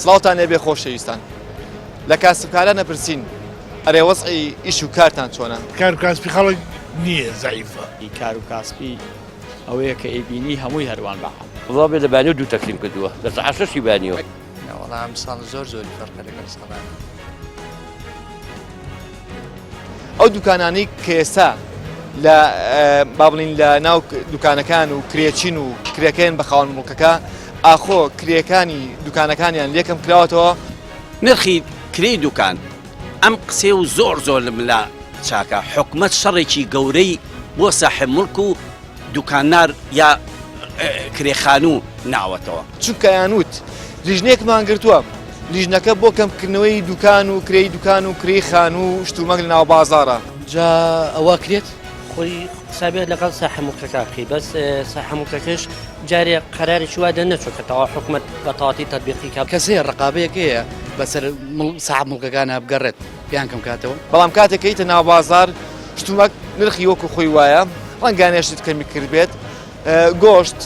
سڵاوتان لێبێ خۆشەویستان. لە کاسبکاران ئەپرسین ئەرێ وەزعی ئیش و کارتان چۆنە؟ کار و کاسپی خەڵک نییە زەعیفە. کار و کاسپی ئەوەیە کە ئەیبینی هەمووی هەروان بە عام. وەڵا بێ لە بانیەوە دوو تەکسیم کردووە لە سەعات شەشی بانیەوە. نەوەڵا ئەمساڵ زۆر زۆری فەرقە لەگەڵ ساڵانی. ئەو دوکانانەی کە ئێستا لە با بڵین لە ناو دوکانەکان و کرێچین و کرێکەیان بە خاوەن مڵکەکە ئاخۆ کرێکانی دوکانەکانیان لێکەم کراوەتەوە؟ نرخی کرێی دوکان ئەم قسەیە و زۆر زۆر لە ملا چاکە حکومەت شەڕێکی گەورەی بۆ ساحێب موڵک و دوکاندار یا کرێ خانوو ناوەتەوە. چونکە ئەیانوت لیژنەیەکمان گرتووە، لیژنەکە بۆ کەمکردنەوەی دوکان و کرێی دوکان و کرێی خانوو و شتومەک لە ناوبازاڕە. جا ئەوە کرێت؟ خۆی قسە بێت لەگەڵ ساحە موڵکەکە بکەی بەس ساحە موڵکەکەش جارێ قەرارێکی وا دەرنەچوو کە تەواو حکومەت بە تەواتی تەتبیقی کا. کەس هەیە ڕقابەیەک هەیە بەسەر ساحەب موڵکەکانا بگەڕێت پێیان کەم کاتەوە؟ بەڵام کاتێک کە یتە ناو بازاڕ شتومەک نرخی وەکو خۆی وایە، ڕەنگانەیە شت کەمی کردبێت، گۆشت،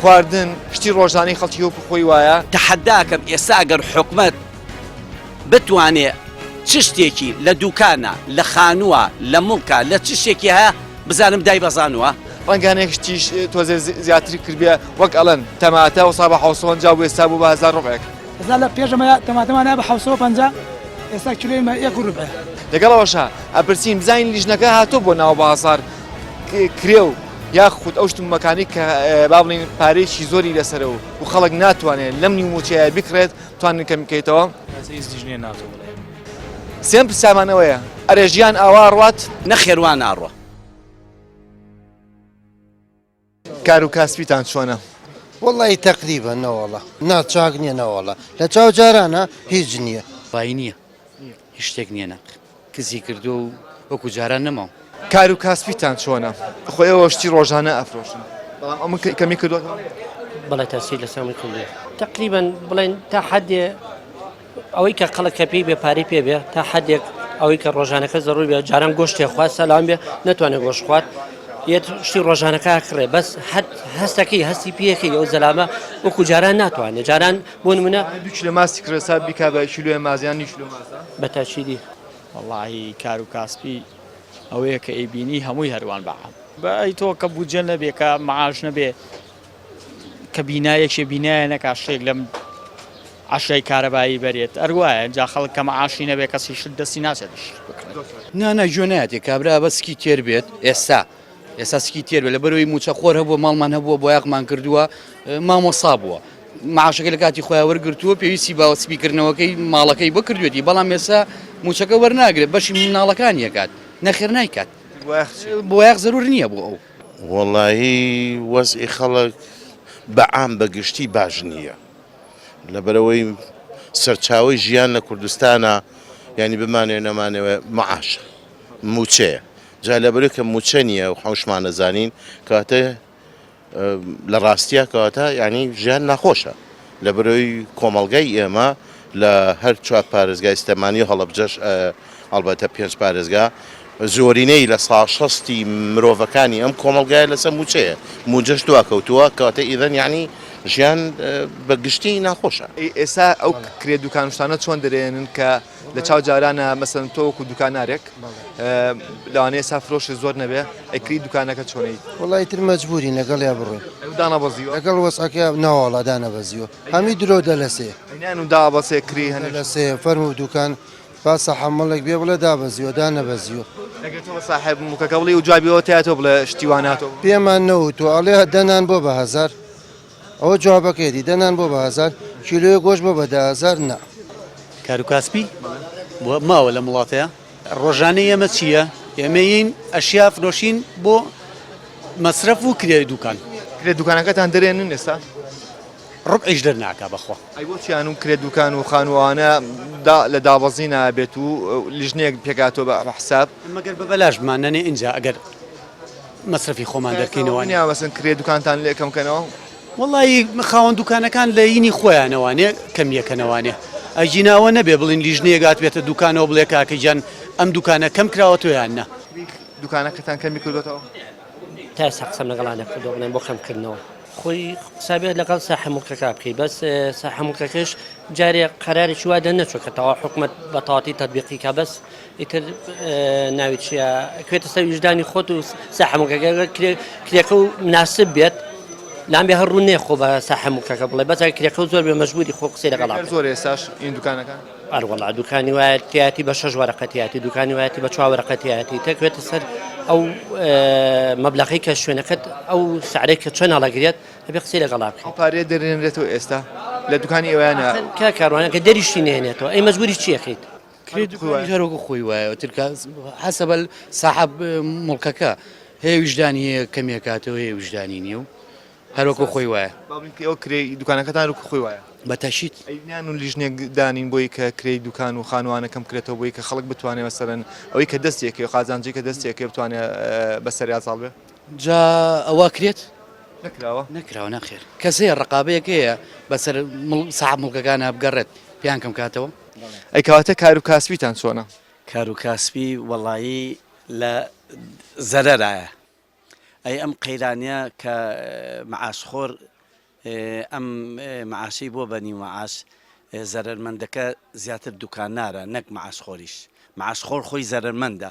خواردن، شتی ڕۆژانەی خەڵکی وەکو خۆی وایە. تەحەداکەم ئێستا گەر حکومەت بتوانێ چ شتێکی لە دوکانە، لە خانووە، لە موڵکە، لە چ شتێکی هەیە بزانم دایبەزانووە؟ ڕەنگە هەنێک شتیش تۆزێ زیاتری کردبێ وەک ئەڵێن تەماتە وەسا بە 750 بوو ئێستا بوو بە هەزار ڕوبعێک. ئێستا لە پێش ئەمە تەماتەمان هەیە بە 750 ئێستا کیلۆی مە یەک و ڕوبعە. لەگەڵ ئەوەشا ئەپرسین بزانین لیژنەکە هاتووە بۆ ناو بازاڕ کرێ و یاخود ئەو شتومەکانەی کە با بڵێین پارەیەکی زۆری لەسەرە و خەڵک ناتوانێت لەم نیو مووچەیە بکڕێت توانن کەمی بکەیتەوە؟ هیچ لیژنەیە ناتوە بڵێ. سێم پرسیارمان ئەوەیە ئەرێ ژیان ئاوا ئەڕوات؟ نەخێر وا ناڕوا. کار و کاسبیتان چۆنە؟ وەڵی تەقریبەن نەوەڵا نا چاک نییە نەوەڵا لە چاو جارانە هیچ نییە. وای نییە هیچ شتێک نییە نەق کزی کردووە و وەکو جاران نەماوە. کار و کاسبیتان چۆنە؟ خۆ ئێوە شتی ڕۆژانە ئەفرۆشن بەڵام ئەمە کەمی کردووەتەوە؟ بەڵێ تەسیر لەسەر من کردووە تەقریبەن بڵێن تا حەدێ ئەوەی کە خەڵک کە پێی بێ پارەی پێ بێ تا حدێک ئەوەی کە ڕۆژانەکە زەڕووی بێ جاران گۆشتێ خوارد سەلام بێ نتوانێت گۆشت خوارد یەت شتی ڕۆژانەکە کڕێ بەس هەت هەستەکەی هەستی پێەکەی ئەو زەلامە وەکو جاران ناتوانێت جاران بۆ نمونە دو کیلۆ ماستی کڕێسا بیکا بە کیلۆیە ماز یان نیو کیلۆ مازە؟ بە تاکیدی. وەڵاهی کار و کاسپی ئەوەیە کە ئەیبینی هەمووی هەروان بە عام. بە ئەی تۆ کە بودجە نەبێ کە معاش نەبێ کە بینا یەکێ بینایە نەکا شتێک لەم عەشای کارەبایی بەرێت ئەر وایە جا خەڵک کە معاشی نەبێ کەسی شت دەستی ناچێت شت بکڕێت. نا نا گوێ نایەتێ کابرا بە سکی تێر بێت ئێستا ئێستا سکی تێر بێت لەبەرەوەی موچە خۆر هەبووە ماڵمان هەبووە بۆیاخمان کردووە مامۆسا بووە معاشەکە لە کاتی خۆیان وەرگرتووە پێویستی بە سپیکردنەوەکەی ماڵەکەی بۆ کردوێتی بەڵام ئێستا موچەکە وەرناگرێت بەشی مناڵەکان یەکات نەخێر نایکات بۆیاخ زەرور نییە بۆ ئەو. وەڵایی وەزعی خەڵک بە عام بە گشتی باش نییە لەبەرئەوەی سەرچاوەی ژیان لە کوردستانا یانی بمانەوێ نەمانەوێ معاشە موچەیە جا لەبەرئەوەی کە موچە نییە و حەوشمان ئەزانین کەواتە لە ڕاستیا کەواتە یانی ژیان ناخۆشە لەبەرئەوەی کۆمەڵگای ئێمە لە هەر چوار پارێزگای سلێمانی و هەڵەبجەش ئەڵبەتە پێنج پارێزگا زۆرینەی لە سا شەستی مرۆڤەکانی ئەم کۆمەڵگایە لەسەر مووچەیە مووجەش دواکەوتووە کەواتە ئیذەن یانی ژیان بە گشتی ناخۆشە. ئێستا ئەو کرێ دوکان و شتانە چۆن دەرێنن کە لە چاو جارانە مەسەلەن تۆ وەکو دوکانارێک لەوانەیە ئێستا فرۆشت زۆر نەبێ ئەی کری دوکانەکە چۆنەی؟ وەڵا ئیتر مەجبورین لەگەڵیا بڕۆین. ئەی دانەبەزیوە؟ لەگەڵ وەزعەکەیا نەوەڵا دانەبەزیوە هەمی درۆ دەلەسێ. ئەی نان و دابەسێ کری هەنێ. دەلەسێ فەرموو دوکان با ساحەب مڵک بێ بڵێ دابەزیوە دانەبەزیوە. ئەگەر تۆ بە ساحێب مڵکەکە بڵێی و جوابی ئەوە تایەتەوە بڵێ شتی وا ناتۆ. پێمان نەوتوە ئەڵێ دەنان بۆ بە هەزار ئەوە جوابەکەیەتی دەنان بۆ بە هەزار کیلۆیە گۆشت بۆ بە 10,000 نا. کارو کاسپی ماوە لەم وڵاتەیا؟ ڕۆژانەی ئێمە چییە؟ ئێمە یین ئەشیا فرۆشین بۆ مەسرەف و کرێ دوکان. کرێ دوکانەکەتان دەرێنن ئێستا؟ ڕوبعیش دەرناکا بەخوا. ئەی بۆ چیان و کرێ دوکان و خانوو ئەوانە دا لە دابەزینا بێت و لیژنەیەک پێکهاتووە بە حساب؟ مەگەر بە بەلاش بماننەنێ ئینجا ئەگەر مەسرەفی خۆمان دەرکەینەوە. نیە مەسەن کرێ دوکانتان لێ کەم کەنەوە؟ وەڵایی خاوەن دوکانەکان لە یینی خۆیانەوانێ کەمیەکەنەوانێ ئەگینا ئەوە نەبێ بڵین لیژنەیەک هاتبێتە دوکانەوە بڵێ کاکە گیان ئەم دوکانە کەم کراوەتەوە یان نا. دوکانەکەتان کەمی کردۆتەوە؟ تا ئێستا قسەم لەگەڵا نەکردووە بڵێم بۆ کەمکردنەوە. خۆی قسە بێت لەگەڵ ساحە موڵکەکە بکەی بەس ساحە موڵکەکەش جارێ قەرارێکی وا دەرنەچووە کە تەواو حکومەت بە تەواتی تەتبیقی کا بەس ئیتر ناوی چییە کوێتە سەر ویژدانی خۆت و ساحە موڵکەکە کرێکە و مناسب بێت لام بێ هەر ڕوون نییە خۆ بە ساحە موڵکەکە بڵێ بەس ئەگەر کرێکە و زۆر بێ مەجبوری خۆ قسەی لەگەڵا بکەی. زۆر ئێستاش این دوکانەکان؟ ئەروەڵا دوکانی وایە تیایەتی بە شەش وەرەقە تیایەتی دوکانی وایەتی بە چوار وەرەقە تیایەتی تەکوێتە سەر ئەو مەبلەغەی کە شوێنەکەت ئەو سعرەی کە چۆن هەڵەگرێت ئەبێ قسەی لەگەڵا بکەی. ئەو پارەیە دەرێنرێتەوە ئێستا لە دوکانی ئێوەیانە؟ ئاخر کاک کاروان ئەگەر دەریشی نەهێنێتەوە ئەی مەجبوری چی ئەکەیت؟ کرێی دوکانیش هەر وەکو خۆی وایە ترکە حەسەب ساحەب موڵکەکە هەیە ویژدانی هەیە کەمی ئەکاتەوە هەیە ویژدانی نییە و هەر وەکو خۆی وایە. با بڵێین کە ئێوە کرێی دوکانەکەتان وەکو خۆی وایە؟ بە تەئکید. ئەی نان و لیژنەیەک دانین بۆی کە کرێی دوکان و خانووانە کەم بکرێتەوە بۆی کە خەڵک بتوانێ مەسەلەن ئەوەی کە دەستی ئەکەوێ قازانجەی کە دەستی ئەکەوێ بتوانێ بەسەریا زاڵ بێ؟ جا ئەوە کرێت؟ نەکراوە؟ نەکراوە نەخێر. کەس هەیە ڕقابەیەک هەیە بەسەر ساحەب موڵکەکانا بگەڕێت پێیان کەم کاتەوە؟ ئەی کەواتە کار و کاسبیتان چۆنە؟ کار و کاسبی وەڵایی لە زەرەرایە. ئەی ئەم قەیرانە کە مەعاش خۆر ئەم مەعاشەی بۆ بە نیو مەعاش زەرەرمەندەکە زیاتر دوکانارە نەک مەعاش خۆریش مەعاش خۆر خۆی زەرەرمەندە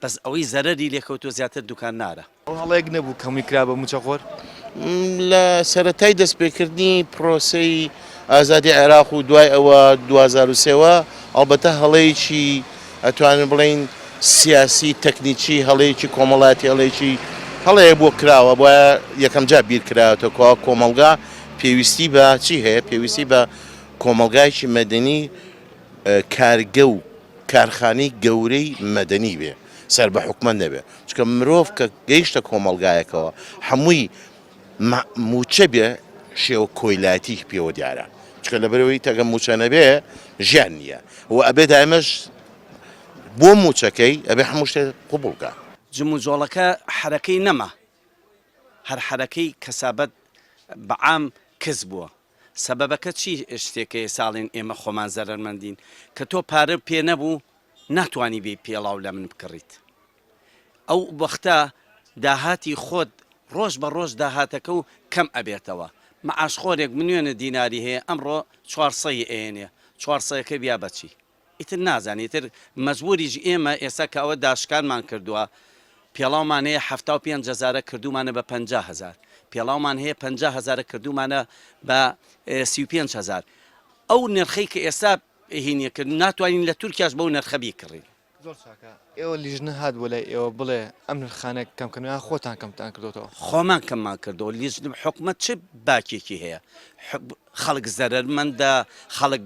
بەس ئەوەی زەرەری لێکەوتوە زیاتر دوکانارە. ئەو هەڵەیەک نەبوو کەمی کرا بە موچەخۆر؟ لە سەرەتای دەستپێکردنی پرۆسەی ئازادی عێراق و دوای ئەوە 2023 وە ئەڵبەتە هەڵەیەکی ئەتوانین بڵێین سیاسی تەکنیکی هەڵەیەکی کۆمەڵایەتی هەڵەیەکی هەڵەیە بۆ کراوە بۆیە یەکەم جار بیر کراوەتەوە کەوا کۆمەڵگا پێویستی بە چی هەیە پێویستی بە کۆمەڵگایەکی مەدەنی کارگە و کارخانەی گەورەی مەدەنی بێ سەر بە حکومەت نەبێ چونکە مرۆڤ کە گەیشتە کۆمەڵگایەکەوە هەمووی موچە بێ شێوە کۆیلایەتی پێوە دیارە چکە لەبەرەوەی تەگە موچە نەبێ ژیان نییە و ئەبێ دایمەش بۆ موچەکەی ئەبێ هەموو شتێک قوبوڵکە. جموجۆڵەکە حەرەکەی نەما هەر حەرەکەی کەسابەت بە عام کز بووە سەبەبەکە چی شتێکە ئێستا ئەڵێن ئێمە خۆمان زەرەرمەندین کە تۆ پارەو پێ نەبوو ناتوانی بێی پێڵاو لە من بکڕیت ئەو وەختە داهاتی خۆت ڕۆژ بە ڕۆژ داهاتەکە و کەم ئەبێتەوە مەعاشخۆرێک ملیۆنە دیناری هەیە ئەمڕۆ چوارسەی ئەیەنێ چوارسەیەکەی بیا بەچی ئیتر نازانی ئیتر مەجبوریش ئێمە ئێستا کە ئەوە داشکانمان کردووە پێڵاومان هەیە 75 هەزارە کردومانە بە 50 هەزار پێڵاومان هەیە 50 هەزارە کردومانە بە 35 هەزار ئەو نرخەی کە ئێستا هینیە کرد ناتوانین لە تورکیاش بەو نرخە بیکڕین. زۆر چاکە ئێوە لیژنە هات بۆ لای ئێوە بڵێ ئەم نرخانە کەم کەنەوە یان خۆتان کەمتان کردۆتەوە؟ خۆمان کەممان کردەوە لیژنە حکومەت چ باکێکی هەیە خەڵک زەرەرمەندە خەڵک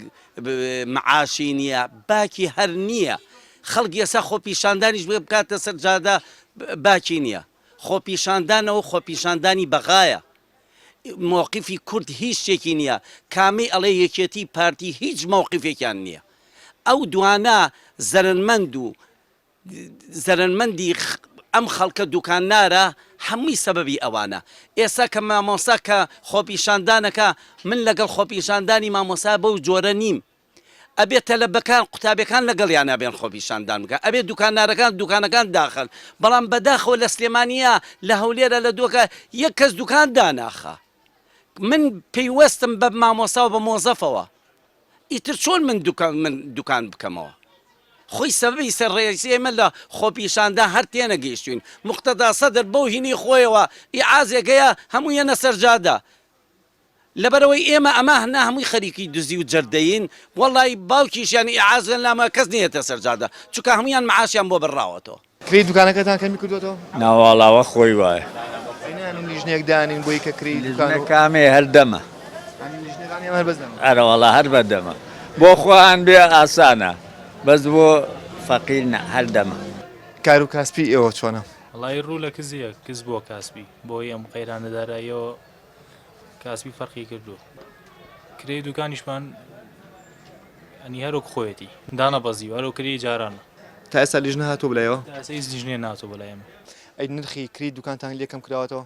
معاشی نییە باکی هەر نییە خەڵک ئێستا خۆپیشاندانیش بکاتە سەر جادە باکی نییە خۆپیشاندانەوە خۆپیشاندانی بەغایە مەوقیفی کورد هیچ شتێکی نییە کامەی ئەڵێ یەکێتی پارتی هیچ مەوقیفێکیان نییە ئەو دوانە زەرەرمەند و زەرەرمەندی ئەم خەڵکە دوکاندارە هەمووی سەبەبی ئەوانە ئێستا کە مامۆستا کە خۆپیشاندانەکە من لەگەڵ خۆپیشاندانی مامۆستا بەو جۆرە نیم ئەبێ تەلەبەکان قوتابیەکان لەگەڵیانا بێن خۆپیشاندان بکەن ئەبێ دوکاندارەکان دوکانەکان داخەن بەڵام بەداخەوە لە سلێمانیا لە هەولێرە لە دۆکە یەک کەس دوکان داناخا من پەیوەستم بە مامۆستا و بە مۆزەفەوە ئیتر چۆن من دوکان من دوکان بکەمەوە خۆی سەبەبی سەر ڕێسی ئێمە لە خۆپیشاندان هەر تێنەگەیشتوین موقتەدا سەدر بەو هینەی خۆیەوە ئیعازێک هەیە هەموو یەنە سەر جادە لەبەرئەوەی ئێمە ئەمە هەنا هەمووی خەریکی دزی و جەردەیین وەڵای باوکیشیان ئیعازیان لامە کەس نەیەتە سەر جادە چونکە هەموویان معاشیان بۆ بڕاوەتەوە. کرێی دوکانەکەتان کەمی کردۆتەوە؟ ناواڵا وە خۆی وایە. ئەی نایەن لیژنەیەک دانین بۆی کە کرێی دوکان لیژنە کامەیە هەر دەمە. یانی لیژنەکانی ئێمە هەر بەس دەمە. ئەرەوەڵا هەر بە دەمە. بۆ خۆیان بێ ئاسانە بەس بۆ فەقیر نا هەر دەمە. کار و کاسپی ئێوە چۆنە؟ وەڵایی ڕوو لە کزیە کز بووە کاسپی بۆی ئەم قەیرانە داراییەوە کاسبی فەرقی کردووە کرێی دوکانیشمان ئەنی هەرۆک خۆیەتی دانەبەزی هەرۆ کرێی جارانە. تا ئێستا لیژنە هاتووە بۆ لایەوە؟ تا ئێستا هیچ لیژنەیە نەهاتووە بۆ لای ئێمە. ئەی نرخی کرێی دوکانتان لێ کەم کراوەتەوە؟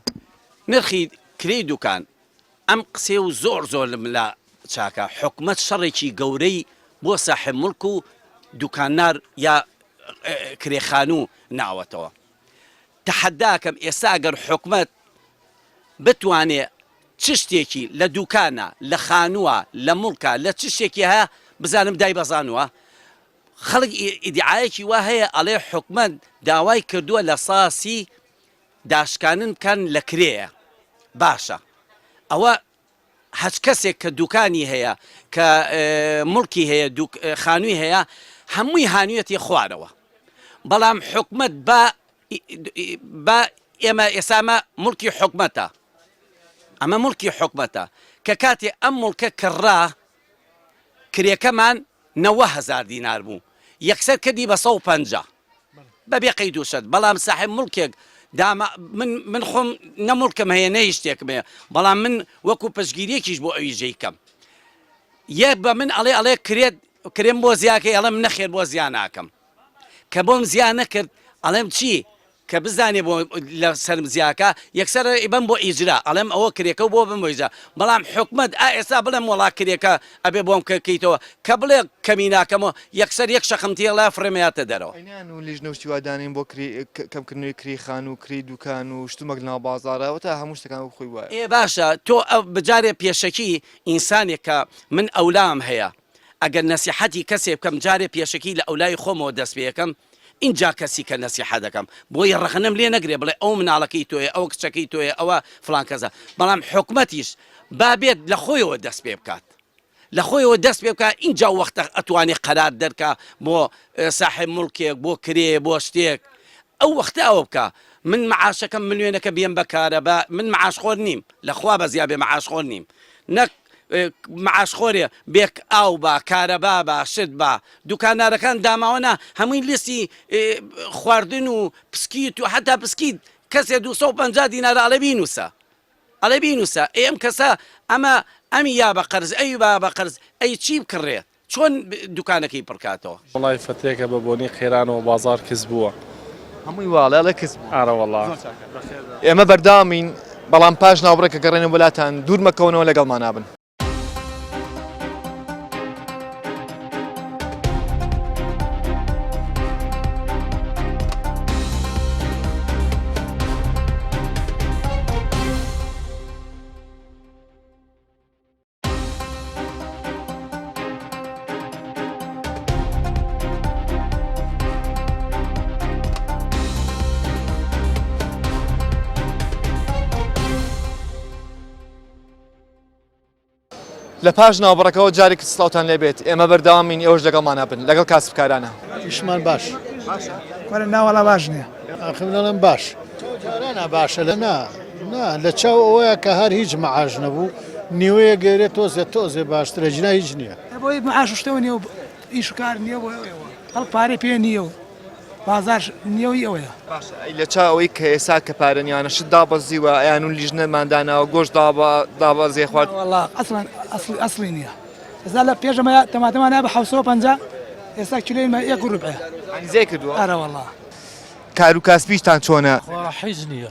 نرخی کرێی دوکان ئەم قسەیە و زۆر زۆر لا چاکە حکومەت شەڕێکی گەورەی بۆ ساحێب موڵک و دوکاندار یا کرێ خانوو ناوەتەوە تەحەداکەم ئێستا گەر حکومەت بتوانێ. چ شتێکی لە دوکانە لە خانووە لە موڵکە لە چ شتێکی هەیە بزانم دایبەزانووە؟ خەڵک ئیدیعایەکی وا هەیە ئەڵێ حکومەت داوای کردووە لە ساسی داشکانن بکەن لە کرێیە باشە ئەوە هەچ کەسێک کە دوکانی هەیە کە موڵکی هەیە خانووی هەیە هەمووی هانویەتی خوارەوە بەڵام حکومەت با با ئێمە ئێستا ئەمە موڵکی حکومەتە ئەمە موڵکی حکومەتە کە کاتێ ئەم موڵکە کڕا کرێکەمان 90 هەزار دینار بوو یەکسەر کردی بە 150 بەبێ قەید و شەرت بەڵام ساحێب موڵکێک داما من من خۆم نە موڵکم هەیە نە هیچ شتێکم هەیە بەڵام من وەکو پشتگیریەکیش بۆ ئەویش دەیکەم یەک بە من ئەڵێ ئەڵێ کرێت کرێم بۆ زیاکەی ئەڵێم نەخێر بۆ زیا ناکەم کە بۆم زیا نەکرد ئەڵێم چی کە بزانێ بۆ لە سەرم زیاکا یەکسەر ئەیبەم بۆ ئیجرا ئەڵێم ئەوە کرێکە و بۆ بم بۆ ئیجرا بەڵام حکومەت ئا ئێستا بڵێم وەڵا کرێکە ئەبێ بۆم کە کەیتەوە کە بڵێ کەمی ناکەمەوە یەکسەر یەک شەقم تێڵا فڕێمەیاتە دەرەوە. ئەی نایەن و لیژنە و شتی وا دانێن بۆ کرێ کەمکردنەوەی کرێی خانوو و کرێی دوکان و شتومەک لەناو بازاڕا وەتا هەموو شتەکان وەک خۆی وایە. ئێ باشە تۆ بجارێ پێشەکی ئینسانێک کە من ئەولام هەیە ئەگەر نەسیحەتی کەسێ بکەم جارێ پێشەکی لە ئەولای خۆمەوە دەست پێکەم ئینجا کەسی کە نەسیحە دەکەم بۆی ڕەخنەم لێ نەگرێ بڵێ ئەو مناڵەکەی تۆیە ئەوە کچەکەی تۆیە ئەوە فڵان کەسە بەڵام حکومەتیش با بێت لە خۆیەوە دەست پێ بکات لە خۆیەوە دەست پێ بکات ئینجا وەختە ئەتوانێ قەرار دەرکا بۆ ساحێب موڵکێک بۆ کرێ بۆ شتێک ئەو وەختە ئەوە بکا من معاشەکەم ملیۆنەکە بێم بە کارەبا من معاشخۆر نیم لە خوا بەزیا بێ معاشخۆر نیم نەک معاش خۆرێ بێک ئاو با کارەبا با شت با دوکاندارەکان داماوە نا هەمووی لیستی خواردن و پسکیت و حتا پسکیت کەسێ 250 دینارە ئەڵێ بینوسە ئەڵێ بینوسە ئەی ئەم کەسە ئەمە ئەمی یا بە قەرز ئەوی با بە قەرز ئەی چی بکڕێت چۆن دوکانەکەی پڕکاتەوە؟ وەڵای فەترێکە بە بۆنەی قەیرانەوە بازاڕ کز بووە. هەمووی وا ئەڵێ ئەڵێ کز بووە. ئارە وەڵا. زۆر چاکە. ئێمە بەردەوامین بەڵام پاش ناوبڕێک کە گەڕێنەوە بۆ لاتان دوور مەکەونەوە لەگەڵمانا بن. لە پاش ناوبڕەکەوە جارێکی سڵاوتان لێبێت ئێمە بەردەوامین ئێوەش لەگەڵمانە بن لەگەڵ کاسبکارانە. ئیشمان باش. وەرە ناوەڵا باش نییە. ئاخر دەڵێم باش. جارانە باشە لە نا نا لە چاو ئەوەیە کە هەر هیچ مەعاش نەبوو نیوەیە گەێرێ تۆزێ تۆزێ باشترە جنا هیچ نییە. بۆی معاش و شتەوە نییە و ئیش و کار نییە بۆ ئەوەیەوە خەڵک پارەی پێ نییە و بازار نییە و ئی ئەوەیە. باشە ئەی لە چاو ئەوەی کە ئێسا کە پارە نیانە شت دابەزیوە ئەیان و لیژنەمان داناوە گۆشت دابەزێ خوارد. وەڵا ئەسڵەن ئەسڵی ئەسڵی نییە ئێستا لە پێش ئەمە تەماتەمان بە 750 ئێستا کیلۆی مە یەک و ڕبعە. یانی زیای کردووە؟ ئەرە وەڵا. کار و کاسبیشتان چۆنە؟ خوا حیچ نییە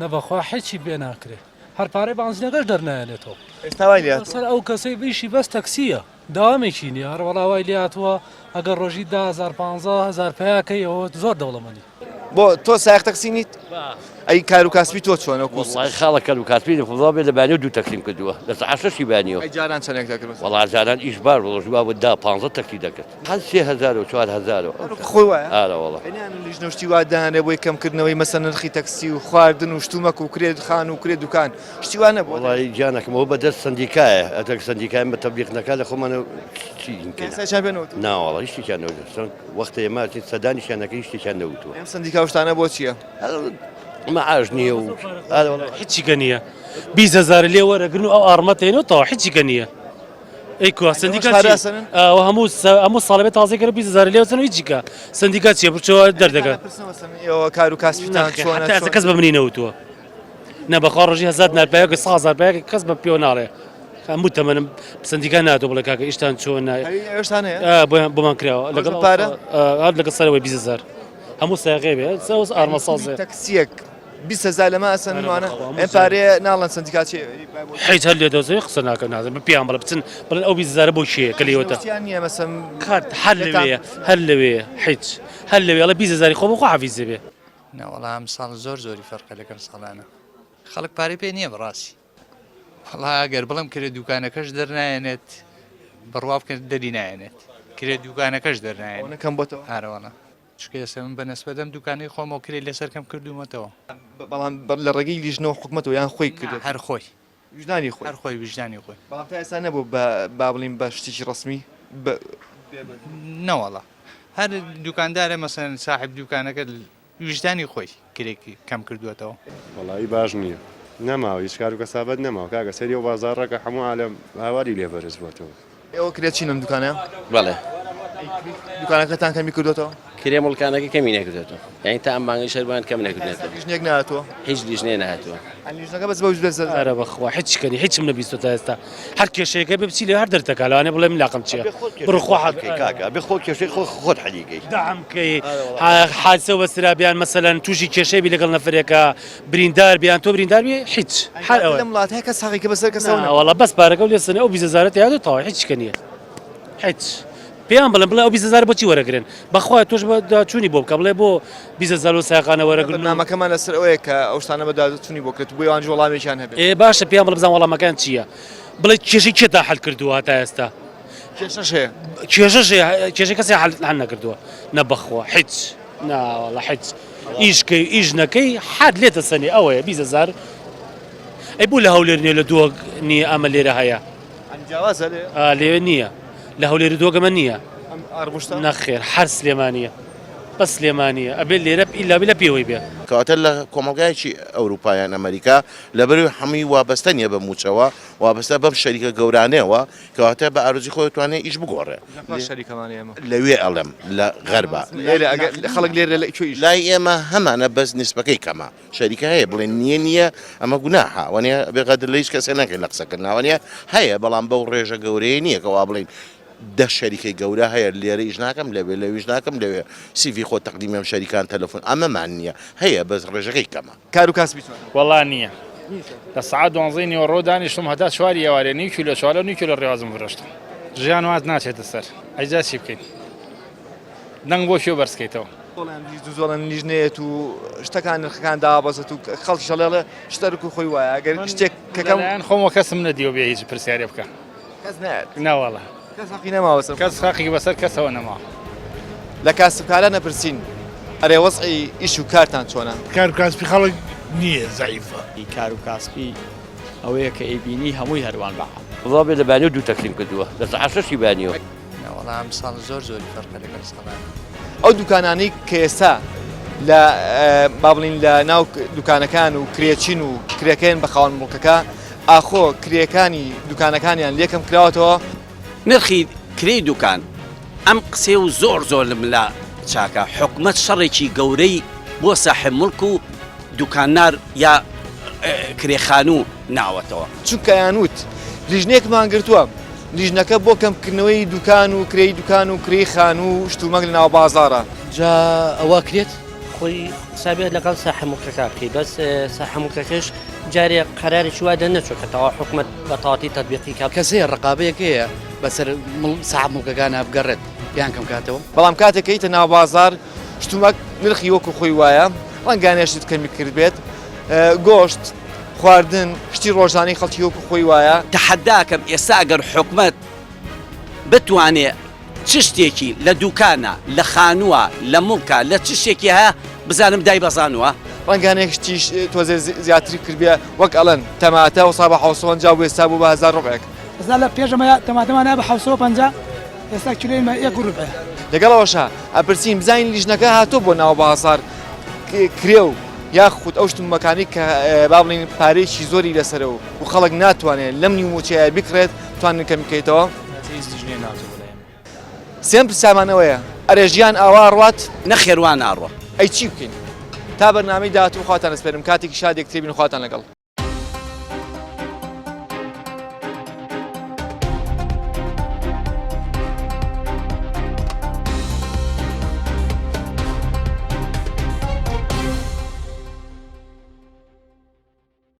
نە بەخوا حیچی پێ ناکرێ هەر پارەی بانزینەکەش دەرنایەنێتەوە. ئێستا وای لێهاتووە؟ لەسەر ئەو کەسەی ئیشی بەس تەکسییە دەوامێکی نییە هەر وەڵا وای لێهاتووە ئەگەر ڕۆژی 10 هەزار 15 هەزار پەیا کەی ئەوە زۆر دەوڵەمەنی. بۆ تۆ سایەق تەکسی نیت؟ ئەی کار و کاسبی تۆ چۆنە وەکو وەڵای خاڵە کار و کاسبی لە فوزا بێ لە بەیانیەوە دوو تەکسیم کردووە لە سەعات شەشی بەیانیەوە. ئەی جاران چەندێک دەکرد مەسەلەن؟ وەڵا جاران ئیش بار بوو ڕۆژی وا بوو دە پانزە تەکسی دەکرد هەر 3000 و 4000 و هەر وەکو خۆی وایە؟ ئارە وەڵا. ئەی نایەن لیژنە و شتی وا دانرێ بۆی کەمکردنەوەی مەسەلەن نرخی تەکسی و خواردن و شتومەک و کرێ خانوو و کرێ دوکان شتی وا نەبووە؟ وەڵای گیانەکەم ئەوە بەدەست سەندیکایە ئەگەر سەندیکای ئێمە تەبلیغ نەکا لە خۆمانەوە چی کەین؟ ئێستا هیچیان پێ نەوتووە؟ نا وەڵا هیچ شتێکیان نەوتووە. وەختێ ئێمە ئەچین سەردانیشیان نەکەین شتێکیان نەوتووە. ئەم سەندیکا و شتانە بۆ چییە؟ مەعاش نییە و هیچیکە نییە 20 هەزار لێ وەرەگرن و ئەو ئاڕمە تێنەوە تەواو هیچیکە نییە. ئەی کوا سەندیکا پارە چی؟ ئەسەنن؟ ئەوە هەموو هەموو ساڵێ بێ تازەی کەرە 20 هەزار لێ وەسەن و هیچیکە سەندیکا چییە بچۆ دەردەکە. پرسنەوە سەن ئێوە کار و کاسبیتان نەخێر چۆنە حتا ئێستا چۆن کەس بە منی نەوتووە. نە بەخوا ڕۆژی هەزار دینار پایەکە سا هەزار پایەکە کەس بە پێوە ناڵێ هەموو تەمەنم سندیکا ناتۆ بڵێ کاکە ئیشتان چۆنە هەوی ئێوەشتان هەیە ئا، بۆیان بۆمان کراوە لەگەڵ ڕۆژە پارە هەر لەگەڵ سەرەوەی 20 هەزار هەموو سایەقێ بێ سەوز ئارمەسازێ تەکسیەک 20 هەزار لەمە ئەسەن ئەرێ وانە بەخوا، هەموو ئەم پارەیە ناڵێن سەندیکا چێ حیچ هەر لێ دەوزەوی قسە ناکەن نازم بە پێیان بڵێ بچن بڵێن ئەو 20 هەزارە بۆ کێیە کە لێوەتە شتیان نییە مەسەن کات هەر لەوێیە هەر لەوێیە حیچ هەر لەوێ ئەڵێ 20 هەزاری خۆ بۆ خوا حەفیزێ بێ نەوەڵا ئەمساڵ زۆر زۆری فەرقە لەگەڵ ساڵانە. خەڵک پارەی پێ نییە بەڕاستی. وەڵا ئەگەر بڵێم کرێ دوکانەکەش دەرنایەنێت بڕوا بکەن دەری نایەنێت کرێ دوکانەکەش دەرنایەنێت. ئەوەنە کەم بۆتەوە؟ ئارەوەڵا چونکە ئێستا من بە نسبەت ئەم دوکانەی خۆمەوە کرێی لەسەر کەم کردوومەتەوە. بەڵام لە ڕێگەی لیژنە و حکومەتەوە یان خۆی کردووە؟ نا هەر خۆی. ویژدانی خۆی؟ هەر خۆی ویژدانی خۆی. بەڵام تا ئێستا نەبووە بە با بڵێین بە شتێکی ڕەسمی بە. نەوەڵا هەر دوکاندارە مەسەلەن ساحێب دوکانەکە ویژدانی خۆی کرێی کەم کردووەتەوە. وەڵایی باش نییە نەماوە هیچ کارو کەسابەت نەماوە کاکە سەیری ئەو بازاڕەکە هەموو عالەم هاواری لێ بەرز بۆتەوە. ئێوە کرێ چین لەم دوکانەیە؟ بەڵێ. ئەی کرێی دوکانەکەتان کەمی کردۆتەوە؟ کرێ موڵکانەکە کەمی نەکردۆتەوە یانی تا ئەم بانگەیش هەر بۆیان کەم نەکردۆتەوە. لیژنەیەک نەهاتووە؟ هیچ لیژنەیە نەهاتووە. ئەی لیژنەکە بەس بەو بەس ئەرە بەخوا هیچ کەنی هیچم نەبیستوە تا ئێستا هەر کێشەیەک هەبێ بچی لێ هەر دەرتەکا لەوانەیە بڵێ من لاقم چیە بڕۆ خوا حەل کەی کاکە ئەبێ خۆ کێشەی خۆ خۆت حەلی کەی. دەعم کەی حادسە وەسرا بیان مەسەلەن توشی کێشەی بی لەگەڵ نەفەرێکا بریندار بی یان تۆ بریندار بی هیچ هەر ئەوەیە. لەم وڵاتە کەس حەقی کە بەسەر کەسەوە نەبوو. ناوەڵا بەس پارەکەو لێ سەنێ ئەو 20 هەزارەت یادو تەواو هیچ کە نیە هیچ پێیان بڵێن بڵێ ئەو 20 هەزارە بۆچی وەرەگرن بەخوا تۆش بە داچوونی بۆ بکە بڵێ بۆ 20 هەزار لۆ سایەقانە وەرەگرن و بەرنامەکەمان لەسەر ئەوەیە کە ئەو شتانە بە دادچوونی بۆ کرێت و بۆ ئەوانیش وەڵامێکیان هەبێت. ئێ باشە پێیان بڵێ بزانم وەڵامەکەیان چییە بڵێ کێشەی کێتان حەل کردووە هەتا ئێستا کێشەش هەیە. کێشەش هەیە کێشەی کەسیان حەل حەل نەکردووە نە بەخوا هیچ ناوەڵا هیچ ئیش کەی ئیش نەکەی حەد لێتە سەنێ ئەوەیە 20 هەزار ئەی بۆ لە هەولێر نییە لە دهۆک نییە ئەمە لێرە هەیە ئەم جیاوازە لێ ئا لێ نییە لە هەولێر و دهۆک ئەمە نییە ئەم ئارمشتە نەخێر هەر سلێمانییە بەس سلێمانییە ئەبێ لێرە ئیلا بیلا پێوەی بێ. کەواتە لە کۆمەڵگایەکی ئەوروپا یان ئەمەریکا لەبەرئەوەی هەمووی وابەستە نیە بە مووچەوە وابەستە بەم شەریکە گەورانەیەوە کەواتە بە ئارەزوی خۆی ئەتوانێ ئیش بگۆڕێ. لە پاش شەریکەمانە ئێمە. لەوێ ئەڵێم لە غەربا. لێرە ئەگەر خەڵک لێرە لە کوێ ئیش. لای ئێمە هەمانە بەس نیسبەکەی کەمە. شەریکە هەیە بڵێن نییە نییە ئەمە گوناحە وانە بێ غەدر لە هیچ کەسێ نەکەین لە قسەکردنا وانە هەیە بەڵام بەو ڕێژە گەورەیە نییە کە وا بڵێین دە شەریکەی گەورە هەیە لێرە ئیش ناکەم لەوێ لەویش ناکەم لەوێ سیڤی خۆ تەقدیمی ئەم شەریکان تەلەفۆن ئەمەمان نییە هەیە بەس ڕێژەکەی کەمە. کار و کاسبی چۆنە؟ وەڵا نییە لە سەعات دوانزەی نیوەڕۆ دانیشتم هەتا چواری ئێوارێ نیو کیلۆ چوالە و نیو کیلۆ ڕێوازم فرۆشت ژیان واز ناچێتە سەر ئەیجا چی بکەین دەنگ بۆ کوێ بەرز کەیتەوە؟ بەڵێن لیژ زۆڵن لیژنەیەت و شتەکان نرخەکان دابەزێت و خەڵکی شەڵێڵێ شتەرک و خۆی وایە ئەگەر شتێک کە کەم لەلایەن خۆمەوە کەسم نەدیوە بێ هیچ پرسیارێ بکە کەس نایەت ناوەڵا کەس حەقی نەماوە بەسەر کەس حەقی بەسەر کەسەوە نەماوە. لە کاسبکاران ئەپرسین ئەرێ وەزعی ئیش و کارتان چۆنە؟ کار و کاسپی خەڵک نییە زەعیفە. کار و کاسپی ئەوەیە کە ئەیبینی هەمووی هەروان بە عام. وەڵا بێ لە بەیانیەوە دوو تەکسیم کردووە لە سەعات شەشی بەیانیەوە. نەوەڵا ئەمساڵ زۆر زۆری فەرقە لەگەڵ ساڵانی. ئەو دوکانانەی کە ئێستا لە با بڵین لە ناو دوکانەکان و کرێچین و کرێکەیان بە خاوەن موڵکەکە ئاخۆ کرێکانی دوکانەکانیان لێکەم کراوەتەوە؟ نرخی کرێی دوکان ئەم قسەیە و زۆر زۆر لە ملا چاکە حکومەت شەڕێکی گەورەی بۆ ساحێب موڵک و دوکاننار یا کرێ خانوو ناوەتەوە. چونکە ئەیانوت لیژنەیەکمان گرتووە، لیژنەکە بۆ کەمکردنەوەی دوکان و کرێی دوکان و کرێی خانوو و شتومەک لەناو بازاڕە. جا ئەوە ئەکرێت؟ خۆی قسە بێت لەگەڵ ساحە موڵکەکە بکەی بەس ساحە موڵکەکەش جارێ قەرارێکی وا دەرنەچوو کە تەواو حکومەت بە تەواتی تەتبیقی کات. کەس هەیە ڕقابەیەک هەیە بەسەر ساحەب موڵکەکانا بگەڕێت پێیان کەم کاتەوە؟ بەڵام کاتێک کە یتە ناو بازاڕ شتومەک نرخی وەکو خۆی وایە، ڕەنگانەیە شت کەمی کردبێت، گۆشت، خواردن، شتی ڕۆژانەی خەڵکی وەکو خۆی وایە. تەحەداکەم ئێستا ئەگەر حکومەت بتوانێ چ شتێکی لە دوکانە، لە خانووە، لە موڵکە، لە چ شتێکی هەیە بزانم دایبەزانووە؟ ڕەنگە هەنێک شتیش تۆزێ زیاتری کردبێ وەک ئەڵێن تەماتە وەسا بە 750 بوو ئێستا بوو بە هەزار ڕوبعێک. ئێستا لە پێش ئەمە تەماتەمان هەیە بە 750 ئێستا کیلۆی مە یەک ڕوبعە. لەگەڵ ئەوەشا ئەپرسین بزانین لیژنەکە هاتووە بۆ ناو بازاڕ کرێ و یاخود ئەو شتومەکانەی کە با بڵێین پارەیەکی زۆری لەسەرە و خەڵک ناتوانێت لەم نیو مووچەیە بکڕێت توانن کەمی بکەیتەوە؟ هیچ لیژنەیە ناتوە بۆ لای ئێمە. سێم پرسیارمان ئەوەیە ئەرێ ژیان ئاوا ئەڕوات؟ نەخێر وا ناڕوا. ئەی چی بکەین؟ تا بەرنامەی داهاتوو خواتان ئەسپێرم کاتێکی شاد یەکتری بین خواتان لەگەڵ.